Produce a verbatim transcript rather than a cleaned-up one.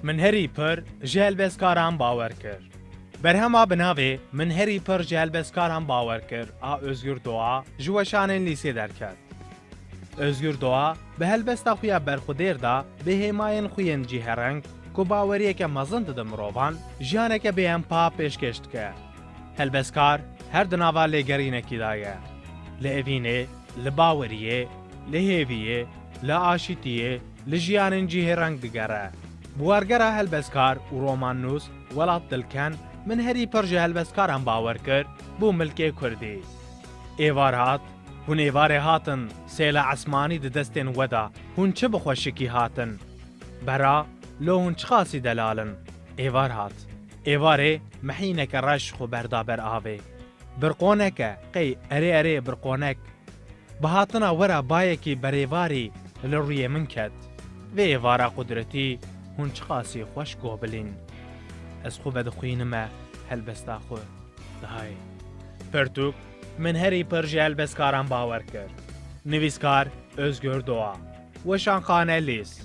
Min herî pir ji helbestkaran bawer kir. Berhema bi navê Min herî pir ji helbestkaran bawer kir a Özgür Doğa ji weşanên lîsê derket. Özgür Doğa bi helbesta xwe ya berxwedêr de bi hêmayên xwe yên cihêreng ku baweriyeke mezin dide mirovan, jiyaneke bêhempa pêşkêş dike. Helbestkar her di nava lêgerînekî de ye. Li evînê, li baweriyê, li hêviyê, li aşîtiyê, li jiyanên cihêreng digere. Biwargera helbestkar û romannûs Welat Dilken Min herî pir ji helbestkaran bawer kir bû milkê kurdî. Êvar hat, hûn êvarê hatin, sêla esmanî di destên we de, hûn çi bi xweşikî hatin? Bera, lo hûn çiqasî delal in? Êvar hat. Êvarê mehîneke reş xwe berda ber avê. Birqoneke, qey erê erê birqonek. Bi hatina we re bayekî berêvarî li rûyê min ket. Vê êvara qudretî hûn çiqasî xweş goh bilîn. Ez xwe vedixwînime helbesta xwe. Dihay. Pirtûk, Min herî pir ji helbestkaran bawer kir. Nivîskar, Özgür Doğa. Weşanxane Lîs.